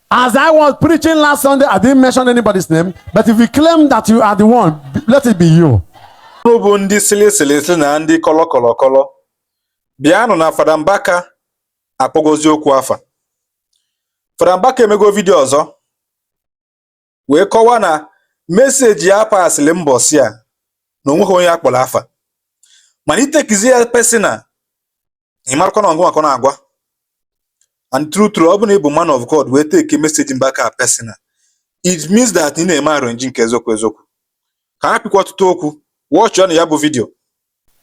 As I was preaching last Sunday, I didn't mention anybody's name, but if you claim that you are the one, let it be you. Unu bụ ndị sịlị sịlị sị na ndị kọlọ kọlọ kọlọ bịanụ na Fada Mbaka akpọgozi okwu afa. Fada Mbaka emego vidio ọzọ wee kọwaa na meseji ya pasịlị mbọsị a na onweghị onye akpọrọ afa, mana i takezie ya personal, ị marakwa na ọgụ maka ọ na-agwa. And true true, ọ bụ na ị bụ man of God wee take message Mbaka personal, it means that ị na-eme arrange nke eziokwu eziokwu. Ka ha pịkwa ọtụtụ okwu, watch na ya bụ vidio.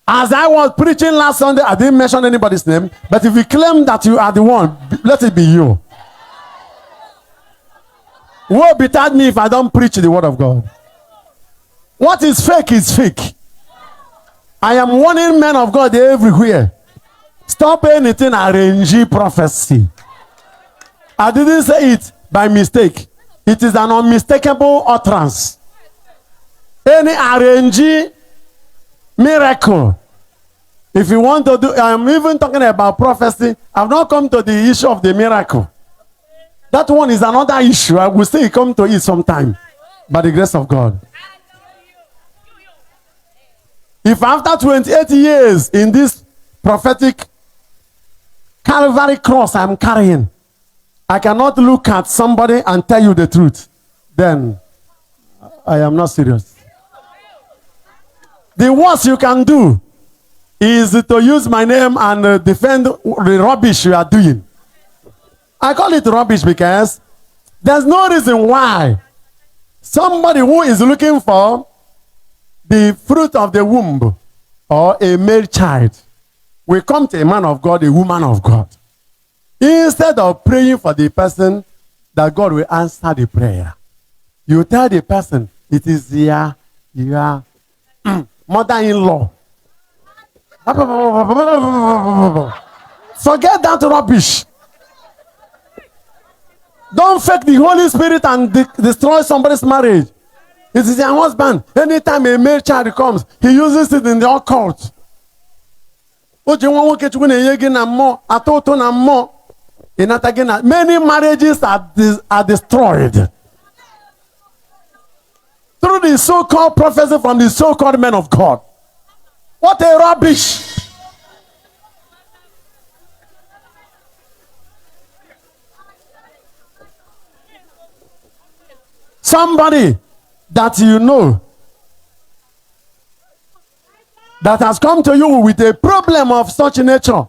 As I was preaching last Sunday, I didn't mention anybody's name, but if you claim that you are the one, let it be you. Woe betide me if I don't preach the word of God. What is fake is fake. I am warning men of God everywhere. Stop anything arranging prophecy. I didn't say it by mistake. It is an unmistakable utterance. Any arranging miracle. If you want to do, I'm even talking about prophecy. I've not come to the issue of the miracle. That one is another issue. I will still come to it sometime by the grace of God. If after 28 years in this prophetic Calvary cross I'm carrying, I cannot look at somebody and tell you the truth, then I am not serious. The worst you can do is to use my name and defend the rubbish you are doing. I call it rubbish because there's no reason why somebody who is looking for the fruit of the womb or a male child will come to a man of God, a woman of God. Instead of praying for the person that God will answer the prayer, you tell the person it is your mother-in-law. Forget that rubbish. Don't fake the Holy Spirit and destroy somebody's marriage. It is your husband. Anytime a male child comes, he uses it in the occult. O ji nwa nwoke Chukwu na-enye gị na mmụọ, atọ ụtọ na mmụọ. Ị nata gị na many marriages are destroyed through the so-called prophecy from the so-called men of God. What a rubbish. Somebody that you know that has come to you with a problem of such nature.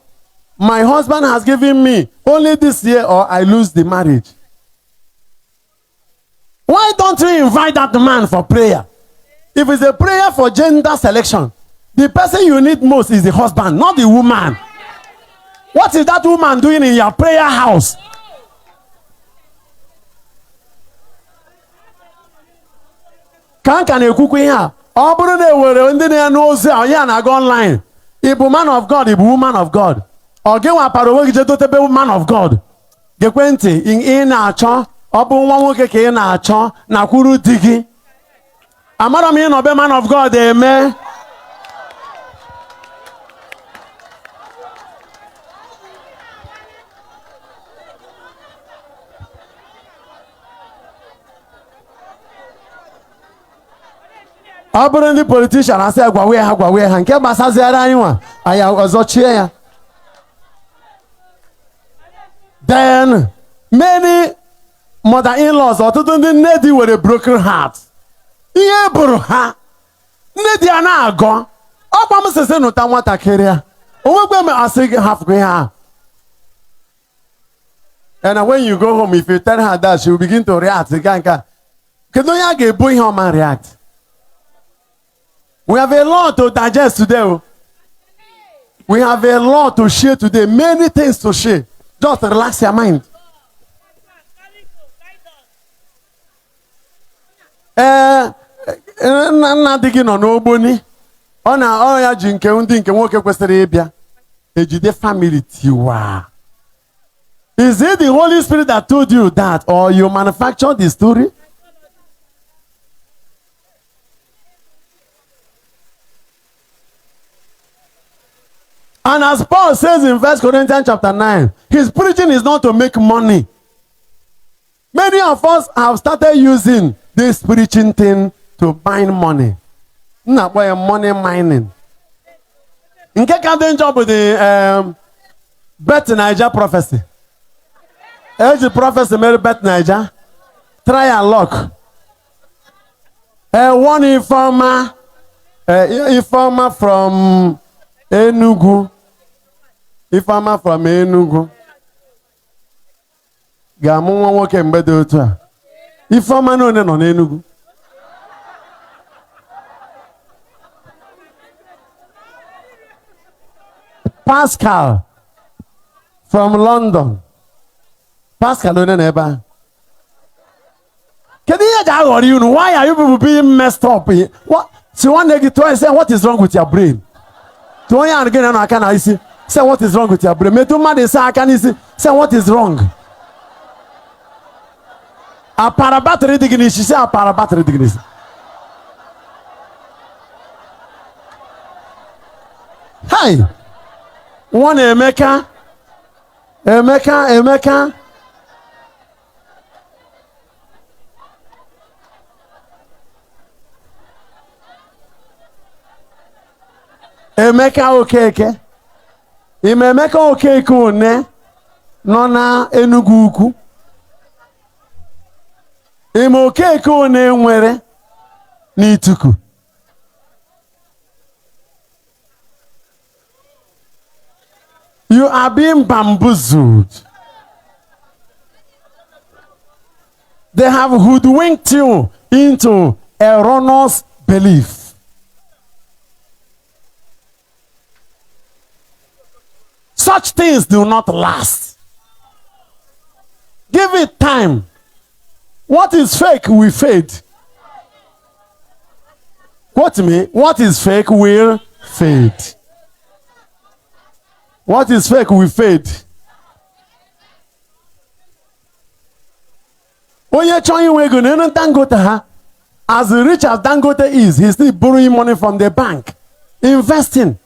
My husband has given me only this year or I lose the marriage. Why don't you invite that man for prayer? If it's a prayer for gender selection, the person you need most is the husband, not the woman. What is that woman doing in your prayer house? Ka nka na-ekwukwa ihe a, ọ bụrụ na ewere ndị na-enu ozi a, ya na-aga online. Ị bụ man of God, ị bụ woman of God. Ọ gị nwapara onwe gị jee dotebe man of God. Gekwe ntị, ị na-achọ, ọ bụ nwa nwoke ka ị na-achọ, nakwuru di gị. Amara m ị nọ be man of God eme. Ọ bụrụ ndị politishan asị ya gwawe ha gwawe ha, nke gbasaziara anyị nwa anyị ọzọ chie ya. Then many mother-in-laws, ọtụtụ ndị nne di were broken heart. Ihe bụrụ ha, nne di ya na-agọ ọkwa m sịsị nụta nwatakịrị a, onwekwe m asị gị hafụ ihe a. And when you go home, if you tell her that, she will begin to react. Nke a, kedu onye a ga-ebu ihe ọma react? We have a lot to digest today. We have a lot to share today. Many things to share. Just relax your mind. Nna di gị nọ n'ogboni. Ọ na ọ ya ji nke ndị nke nwoke kwesịrị ịbịa. Ejide family tiwa. Is it the Holy Spirit that told you that, or you manufactured the story? And as Paul says in 1 Corinthians chapter 9, his preaching is not to make money. Many of us have started using this preaching thing to mine money. M na-akpọ ya money mining. Nke ka dị njọ bụ the Bet Naija prophecy. Eji prophecy mere Bet Naija. Try and luck. One Ifeoma, Ifeoma from Enugu. Ifeoma from Enugu. Ga-amụ nwa nwoke mgbe dị otu a. Ifeoma na onye nọ n'Enugu. Pascal from London. Pascal onye nọ ebe a. Kedu ihe eji aghọrọ unu? Why are you people being messed up? What? Si nwanne gị tụọ, say what is wrong with your brain? Tụọ onye ahụ gị na aka na isi. Say what is wrong with your brain? Metụ mmadụ ịsa aka n'isi. Say what is wrong? Apara batrị dị gị n'isi. Say apara batrị dị gị n'isi. Hi! Nwa na Emeka. Emeka, Emeka. Emeka Okeke. Ime Emeka Okeke one nọ na Enugu Ukwu. Ime Okeke one nwere n'Ituku. You are being bamboozled. They have hoodwinked you into erroneous belief. Such things do not last. Give it time. What is fake will fade. Quote me, what is fake will fade. What is fake will fade. Onye chọọ inwe ego na Dangote ha, as rich as Dangote is, he's still borrowing money from the bank, investing.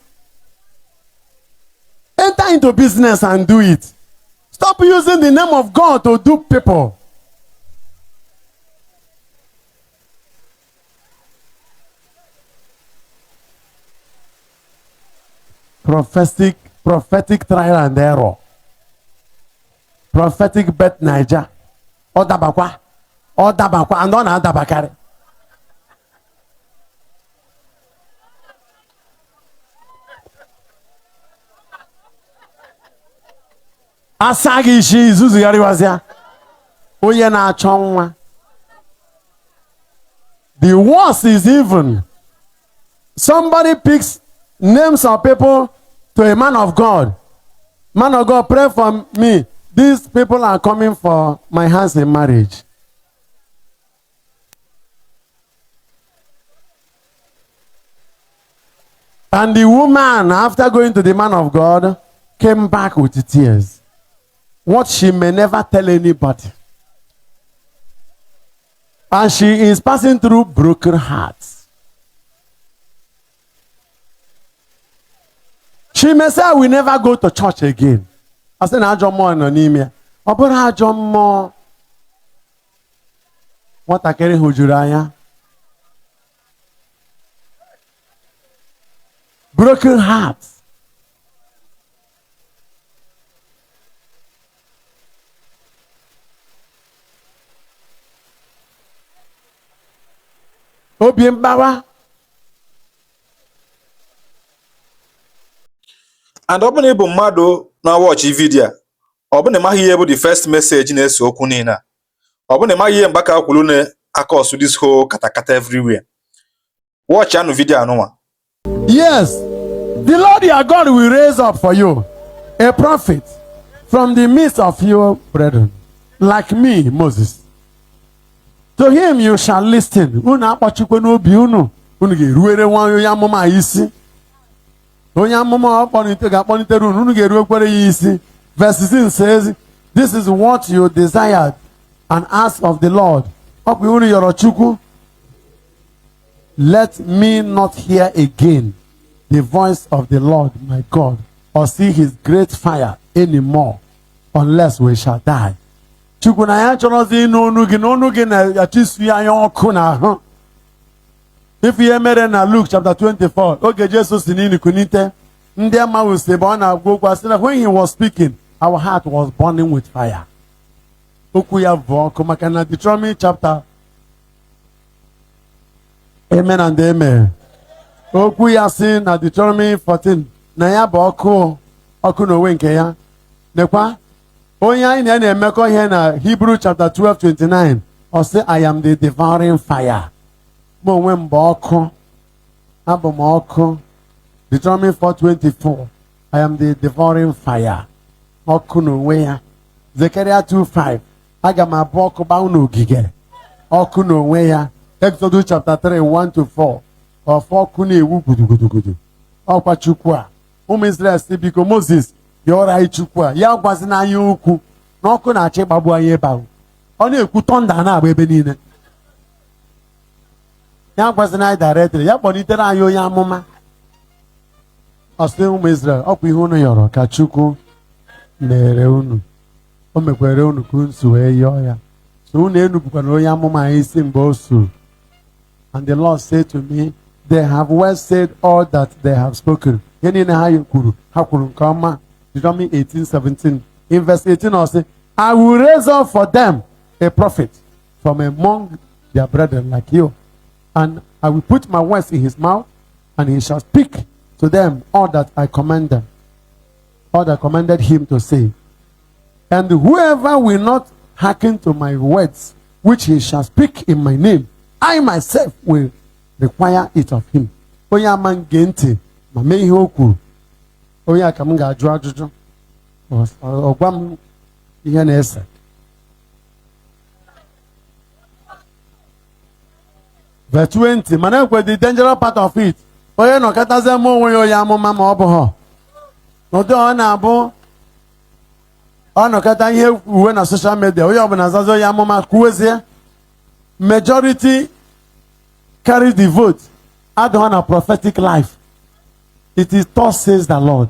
Enter into business and do it. Stop using the name of God to dupe people. Prophetic trial and error. Prophetic Bet Naija. Ọ dabakwa. Ọ dabakwa. And ọ na-adabakarị. Asa gị isi izuzugharịwazịa. Onye na-achọ nwa. The worst is even somebody picks names of people to a man of God. Man of God, pray for me. These people are coming for my hands in marriage. And the woman, after going to the man of God, came back with tears. What she may never tell anybody. And she is passing through broken hearts. She may say, I will never go to church again. I said, ajọ mmụọ nọ n'ime ya. Ọ bụrụ ajọ mmụọ, nwatakịrị hụjuru anya. Broken hearts. Obi mgbawa. And ọ bụ na ị bụ mmadụ na-watch video a, ọ bụ na ị maghị ihe bụ the first message na-ese okwu niile a, ọ bụ na ị maghị ihe Mbaka kwuru na-acause this whole katakata everywhere, watch anụ video anụnwa. Yes, the Lord your God will raise up for you a prophet from the midst of your brethren, like me, Moses. To him you shall listen. Unu akpọchikwa n'obi unu. Unu ga-eruwere nwa onye amụma isi. Onye amụma ọ kpọlite ga-akpọlitere unu. Unu ga-eruwekwere ya isi. Verse 16 says, this is what you desired and asked of the Lord. Ọ bụ unu yọrọ Chukwu. Let me not hear again the voice of the Lord my God, or see his great fire anymore, unless we shall die. Chukwu na ya chọrọzi ịnụ onu gị na onu gị na-achọ isu ya anya ọkụ n'ahụ. Ife ihe mere na Luke chapter 24, oge Jesu si n'ili kunite, ndị Emmaus ebe ọ na-agwa okwu asị na when he was speaking, our heart was burning with fire. Okwu ya bụ ọkụ maka na Deuteronomy chapter, amen and amen. Okwu ya si na Deuteronomy 14 na ya bụ ọkụ, ọkụ n'onwe nke ya. Nekwa onye anyị na ya na-emekọ ihe na Hebrew chapter 12 29, ọ sị, "I am the devouring fire." Mụ onwe m bụ ọkụ, abụ m ọkụ. Deuteronomy 4:24, "I am the devouring fire." Ọkụ n'onwe ya. Zechariah 2:5, aga m abụ ọkụ gbaa n'ogige. Ọkụ n'onwe ya. Exodus chapter 3 1 to 4, ọfọ ọkụ na-ewu gudugudugudu. Ọkwa Chukwu a. Ụmụ Israel si, "Biko Moses, yọọrọ anyị Chukwu a, ya gwazina anyị okwu na ọkụ na-achọ ịgbagbu anyị ebe ahụ." Ọ na-ekwu, thunder na-agba ebe niile. Ya gwazina anyị directly, ya kpọlitere anyị onye amụma. Ọ sị ụmụ Israel, ọkwa ihe unu yọrọ ka Chukwu mere unu, o mekwere unu ka unu si wee yọọ ya. So unu enupụkwana onye amụma anyị isi mgbe o suru. And the Lord said to me, "They have well said all that they have spoken." Ihe niile ha kwuru, ha kwuru nke ọma. Deuteronomy 18:17. In verse 18 ọ sị, "I will raise up for them a prophet from among their brethren like you, and I will put my words in his mouth, and he shall speak to them all that I command them, all that I commanded him to say. And whoever will not hearken to my words, which he shall speak in my name, I myself will require it of him." Onye ama nge ntị ma mee ihe o kwuru, onye a ka m ga-ajụ ajụjụ. Ọ gwa m ihe na-ese. Verse 20, mana ekwe the dangerous part of it. Onye nọkọtazie ma onwe ya onye amụma ma ọ bụghọ. N'ụdị ọ na-abụ ọ nọkọta ihe uwe na social media, onye ọbụla azazi onye amụma kwuwezie. Majority carry the vote adịghị na prophetic life. It is "Thus says the Lord."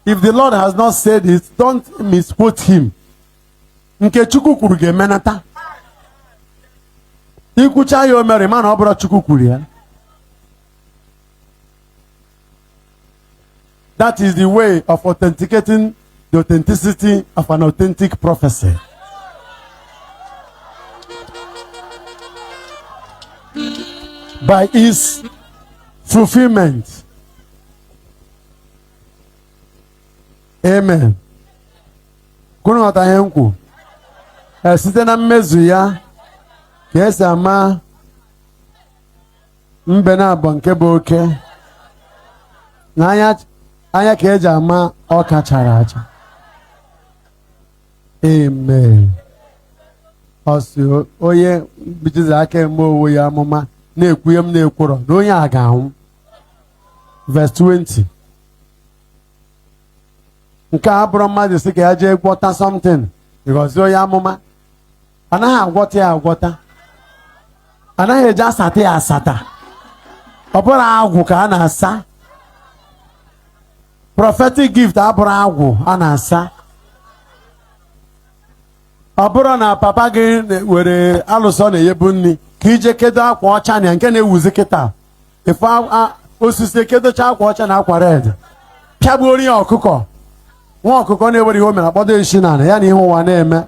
If the Lord has not said it, don't misquote him. Nke Chukwu kwuru ga-emenata. Ikwucha ya o mere, mana ọ bụrụ Chukwu kwuru ya. That is the way of authenticating the authenticity of an authentic prophecy. By its fulfillment. Amen. Kwunu ghọta ihe m kwu. Site na mmezu ya ka esi ama mbe na abụọ nke bụ oke na anya anya ka eji ama ọka chara acha. Amen. Ọ sị onye bijizi aka eme onwe ya amụma na-ekwu ihe m na-ekwurọ na onye a ga-anwụ. Verse 20. Nke a bụrụ mmadụ sị ka ya jee gwọta something ịghọzie onye amụma. Anaghị agwọta ya agwọta, anaghị eji asata ya asata. Ọ bụrụ agwụ ka a na-asa. Prophetic gift abụrụ agwụ a na-asa. Ọ bụrụ na papa gị were alụsọ na-enyebu nri ka ije kedo akwa ọcha na nke na-ewuzi kịta ife osisi ekedocha akwa ọcha na akwa red, pịagbuoro ya ọkụkọ, nwa ọkụkọ na-ewere ihe o mere akpọdo isi n'ala ya na ihe ụwa na-eme.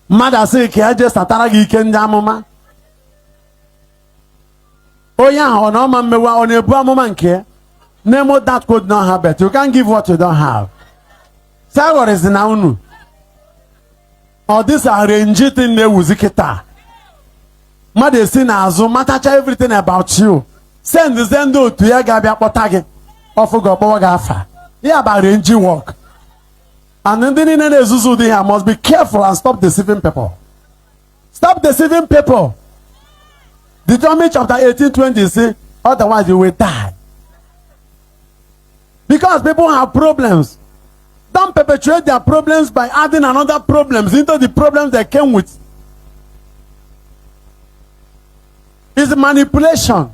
Mmadụ asị ka ya jee satara gị ike ndị amụma, onye ahụ ọ na ọma mmewa ọ na-ebu amụma nke ya. Name that code not have it. You can't give what you don't have. Sị aghọrịzi na unu ọ dịsa arrange thing na-ewuzi kịta. Mmadụ esi n'azụ matacha everything about you, send ndị otu ya ga-abịa kpọta gị ọfụ gị, ọkpọwa gị afa ya bụ arrange work. And ndị niile na-ezuzu ụdị ha must be careful and stop deceiving people. Stop deceiving people. Deuteronomy chapter 18 20 say otherwise you will die. Because people have problems, don't perpetuate their problems by adding another problems into the problems they came with. It's manipulation.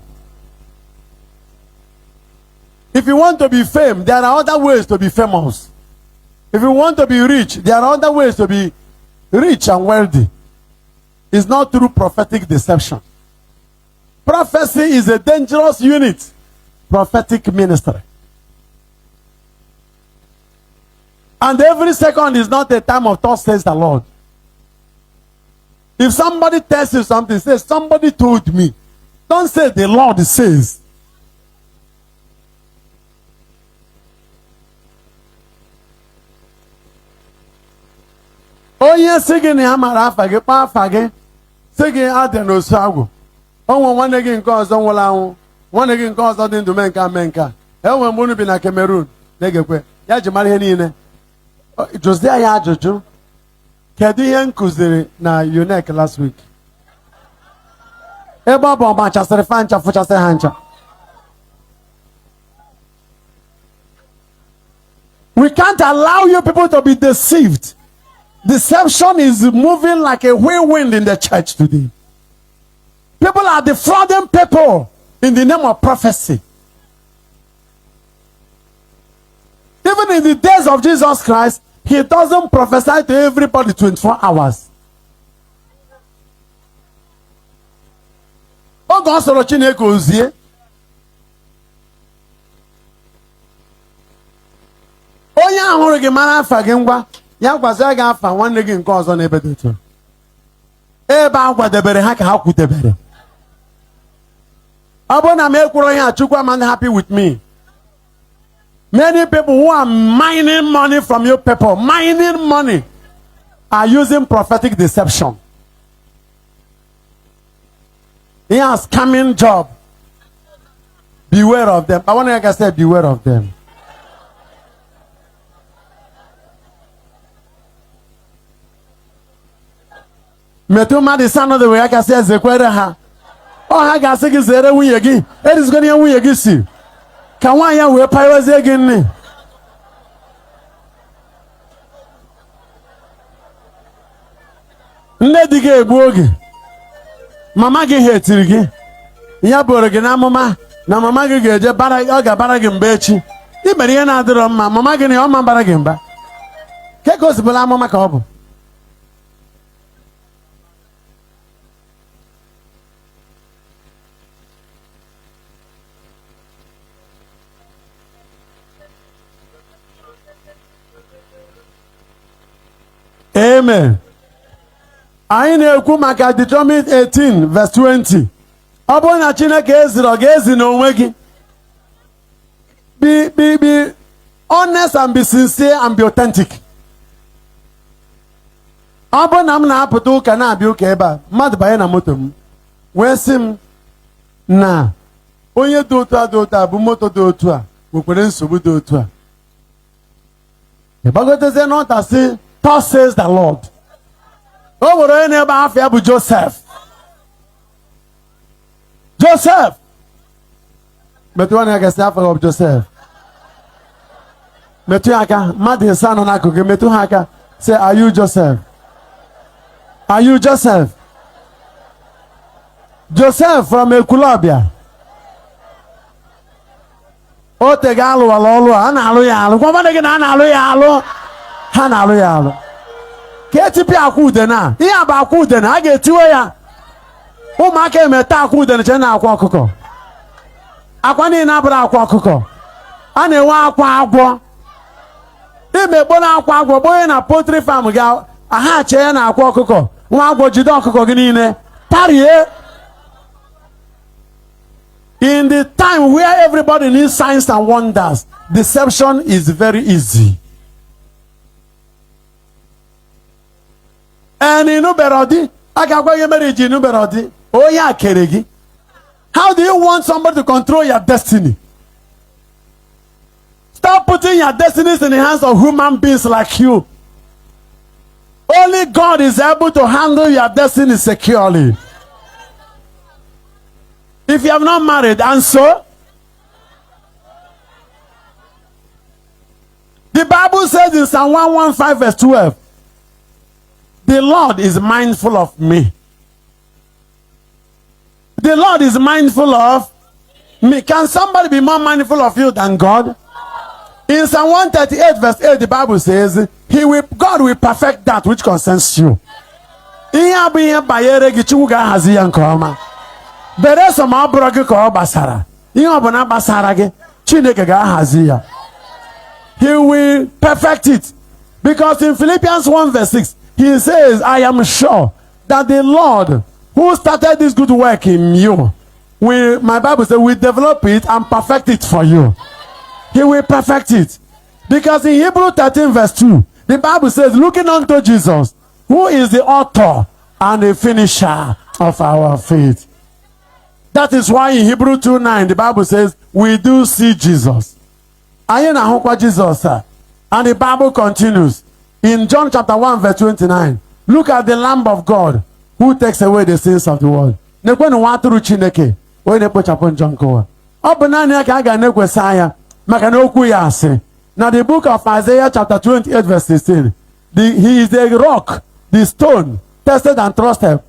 If you want to be famed, there are other ways to be famous. If you want to be rich, there are other ways to be rich and wealthy. It's not through prophetic deception. Prophecy is a dangerous unit. Prophetic ministry. And every second is not a time of thus says the Lord. If somebody tells you something, say, somebody told me. Don't say the Lord says. Onye sị gị na ya mara afa gị, kpọọ afa gị, sị gị adị n'osu agwụ. O nwe nwanne gị nke ọzọ nwụrụ anwụ, nwanne gị nke ọzọ dị ndụ mee nke a mee nke a. Enwe mgbe unu bi na Cameroon na-egekwe ya ji mara ihe niile. Jụzie ya ajụjụ. Kedu ihe m kụziri na UNEC last week? Ebe ọ bụ ọmachasịrị fa ncha fụchasị ha ncha. We can't allow you people to be deceived. Deception is moving like a whirlwind in the church today. People are defrauding people in the name of prophecy. Even in the days of Jesus Christ, he doesn't prophesy to everybody 24 hours. Oge ọ sọrọ Chineke ozie. Onye ahụrụ gị mara afa gị ngwa, ya gwazie gị afa nwanne gị nke ọzọ n'ebe dị otu. Ebe a gwadebere ha ka ha kwudebere. Ọ bụrụ na m ekwuru ihe a, Chukwu ama happy with me. Many people who are mining money from you people, mining money, are using prophetic deception. He has scamming job. Beware of them. I want to say, beware of them. Metụ mmadụ ise anọdụ wee aka sị ezekwere ha. Ọ ha ga-asị gị zere nwunye gị, erizigoro ihe nwunye gị si. Ka nwaanyị ya wee paịwazie gị nri. Nne di gị egbu oge. Mama gị ha etiri gị. Ya bụrụ gị n'amụma na mama gị ga-eje bara, ọ ga-abara gị mba echi. I mere ihe na-adịrọ mma, mama gị na ọ ma bara gị mba. Ke ka o si bụrụ amụma ka ọ bụ? Amen. Anyị na-ekwu maka Deuteronomy 18 verse 20. Ọ bụrụ na Chineke eziri, ọ ga-ezi n'onwe gị. Be honest and be sincere and be authentic. Ọ bụrụ na m na-apụta ụka na-abịa ụka ebe a, mmadụ banye na moto m wee sị m na onye dị otu a dị otu a bụ moto dị otu a nwekwere nsogbu dị otu a. Ị gbagotezie n'ọta sị, Thus says the Lord. O nwere onye na-ebe afọ ya bụ Joseph. Joseph. Metụ nwanne ya aka sị afọ ya bụ Joseph. Metụ ya aka, mmadụ ise anọ n'akụkụ gị, metụ ha aka sị, are you Joseph? Are you Joseph? Joseph from Ekwulọbịa. O tego alụwala ọlụ a, a na-alụ ya alụ. Gwa nwanne gị na a na-alụ ya alụ. Ha na-alụ ya alụ. Ka etipịa akwa udene a. Ihe a bụ akwa udene, a ga-etiwe ya. Ụmụaka emeta akwa udene chee na akwa ọkụkọ. Akwa niile abụrụ akwa ọkụkọ. A na-enwe akwa agwọ. Imekpo na akwa agwọ, gbonye na poultry farm gị, aha chee na akwa ọkụkọ. Nwa agwọ jide ọkụkọ gị niile. Tarie. In the time where everybody needs signs and wonders, deception is very easy. And inubere di, a ga-agwa gị mere iji inubere di, onye a kere gị. How do you want somebody to control your destiny? Stop putting your destinies in the hands of human beings like you. Only God is able to handle your destiny securely. If you have not married, and so, the Bible says in Psalm 115 verse 12, the Lord is mindful of me. The Lord is mindful of me. Can somebody be more mindful of you than God? In Psalm 138 verse 8, the Bible says, God will perfect that which concerns you. Ihe a bụ ihe banyere gị, Chukwu ga-ahazi ya nke ọma. Bere sọ ma ọ bụrụ gị ka ọ gbasara. Ihe ọbụla gbasara gị, Chineke ga-ahazi ya. He will perfect it. Because in Philippians 1 verse 6, he says, "I am sure that the Lord who started this good work in you will," my Bible says, "will develop it and perfect it for you." He will perfect it. Because in Hebrew 13 verse 2, the Bible says, "Looking unto Jesus, who is the author and the finisher of our faith." That is why in Hebrew 2 9, the Bible says, "We do see Jesus." Anyị na-ahụkwa Jizọs a. And the Bible continues in John chapter 1 verse 29. "Look at the Lamb of God who takes away the sins of the world." Nekwenụ nwa atụrụ Chineke onye na-ekpochapụ njọ nke ụwa. Ọ bụ naanị ya ka a ga na-ekwesị anya maka na okwu ya asị. Na the book of Isaiah chapter 28 verse 16, he is the rock, the stone, tested and trusted,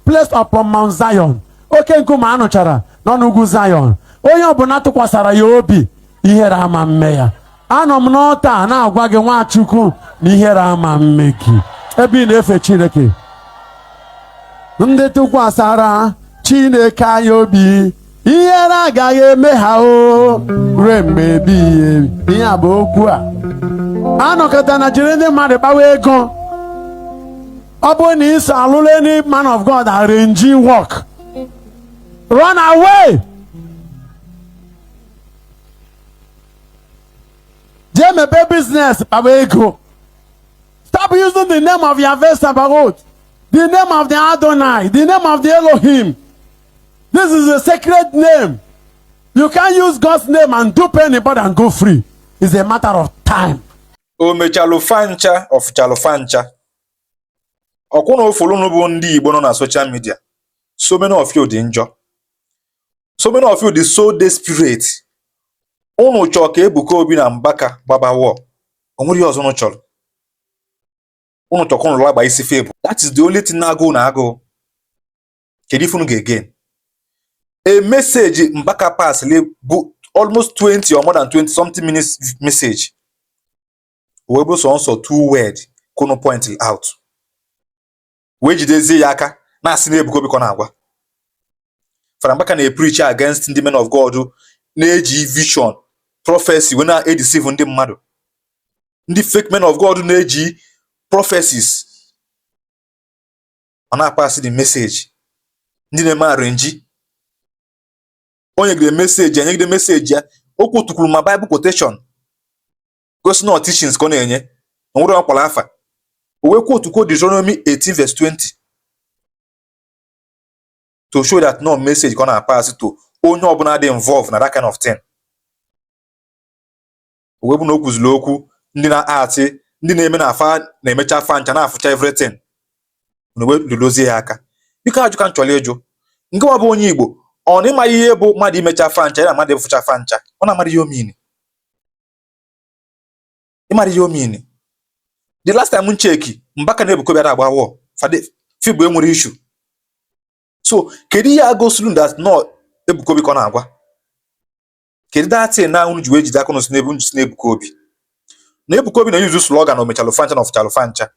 placed upon Mount Zion. Oke nkume a nụchara nọ n'ugwu Zion. Onye ọbụla tụkwasara ya obi, ihere ama mme ya. Anọ m n'ọta a na-agwa gị, Nwachukwu, na ihere ama mme gị ebe ị na-efe Chineke. Ndị tụkwasara Chineke anyị obi, ihere agaghị eme ha o ruo mgbe ebighị ebi. Ihe a bụ okwu a anọkọta na jiri ndị mmadụ gbawa ego. Ọ bụrụ na iso alụlụ any man of God arrange work, run away, jee mepee business, kpawa ego. Stop using the name of Yahweh Sabaoth, the name of the Adonai, the name of the Elohim. This is a sacred name. You can't use God's name and dupe anybody and go free. It's a matter of time. O mechalụ fa ncha, ọfụchalụ fa ncha. Ọkwụ na ofulunu bụ ndị Igbo nọ na social media. So many of you dị njọ, so many of you dị so desperate. Unu chọọ ka Ebuka Obi na Mbaka gbaba war. O nwere ihe ọzọ unu chọrọ? Unu chọọ ka unu lagba isi febu. That is the only thing na-agụ na agụụ. Kedu ife unu ga-again? A message Mbaka pass bụ almost 20 or more than 20 something minutes message, wee bụ sọnsọ two word ka unu point out, wee jidezie ya aka na-asị na Ebuka Obi ka ọ na-agwa. Fada Mbaka na-epreach against ndị men of God na-eji vision, prophecy wee na-edeceive ndị mmadụ, ndị fake men of God na-eji prophecies ọ na-apass the message, ndị na-eme arrange. O nyegide message ya, nyegide message ya, o kwutukwuru ma Bible quotation gosi na teachings ka ọ na-enye na nwere ọkwara afa. O wee quotukwuo Deuteronomy 18 verse 20 to show that no message ka ọ na-apass to onye ọbụla dị involved na that kind of thing. O wee bụ na o kwuziri okwu ndị na-atị, ndị na-eme na afa na-emecha afa ncha na-afụcha everything na wee lulozie ya aka. Biko, ajụ ka m chọrọ ịjụ nke nwa bụ onye Igbo, ọ na ịma ihe bụ mmadụ imecha afa ncha ya na mmadụ ịfụcha afa ncha? Ọ na-amara ihe omini, ịmara ihe omini. The last time m check, Mbaka na Ebuka Obi agba war fade fibụ enwere issue. So kedu ihe a gosiri that no Ebuka Obi ka ọ na-agwa? Kedu that thing na unu ji wee jide aka unu si n'ebe unu si na Ebuka Obi na Ebuka Obi na-use slogan na omechalụ fancha na ọfụchalụ fancha?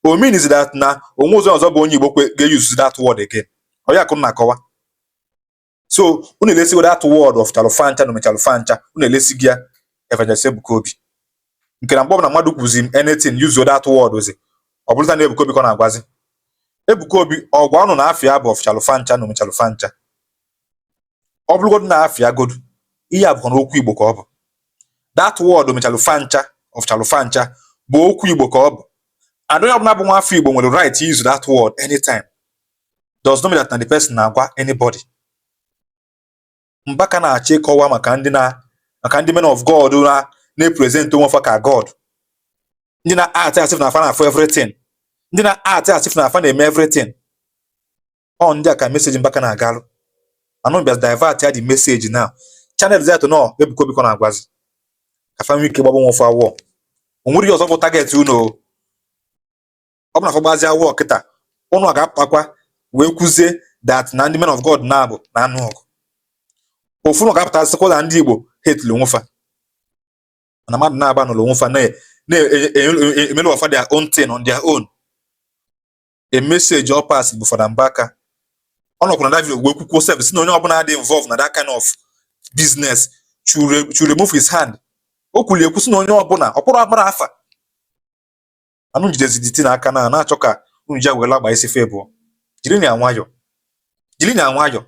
O means that na onwe ụzọ ọzọ bụ onye Igbo kwe ga-use that word again. Ọ ya ka unu na-akọwa. So unu elesigo that word ọfụchalụ fancha na omechalụ fancha, unu elesigo ya Evangelist Ebuka Obi, nke na mgbe ọbụla mmadụ kwuzi m anything, use that word ozi, ọ bụrụta na Ebuka Obi ka ọ na-agwazi. Ebuka Obi ọgwa unu na afịa bụ ọfụchalụ fancha na omechalụ fancha. Ọ bụrụgodu na afịa godu ihe a bụkwa na okwu Igbo ka ọ bụ. That word omechalụ fancha, ọfụchalụ fancha bụ okwu Igbo ka ọ bụ, and onye ọbụla bụ nwa afọ Igbo nwere right to use that word anytime. Does not mean that na the person na-agwa anybody. Mbaka na-achọ ịkọwa maka ndị men of God na na-epresent onwe fa ka God, ndị na-act as if na afa na-afụ everything, ndị na-act as if na afa na-eme everything. Ọ ndị a ka message Mbaka na-agalụ. Anụ bịa divert ya the message now, channel that no Ebuka Obi ka ọ na-agwazi, ka fa nwee ike gbagba onwe fa war. O nwere ihe ọzọ bụ target unu o. Ọ bụ na fa gbazia war kịta, unu a ga-apụtakwa wee kwuzie that na ndị men of God na-abụ na anụ ọgụ ofu. Unu ga-apụta sịkwa na ndị Igbo hatelu onwe fa. Mana mmadụ na-aba n'ụlọ onwe fa na-emelu ọfa their own thing on their own. A message ọ pass bụ Fada Mbaka. Ọ nọkwa na that video wee kwukwuo sef si na onye ọbụla dị involved na that kind of business should remove his hand. O kwuli ekwu sị na onye ọbụla ọkpụrụ agbara afa anụ jidezi diti n'aka na na-achọ ka unu ji were agba isi fe bụ. Jiri na nwayọ, jiri na nwayọ.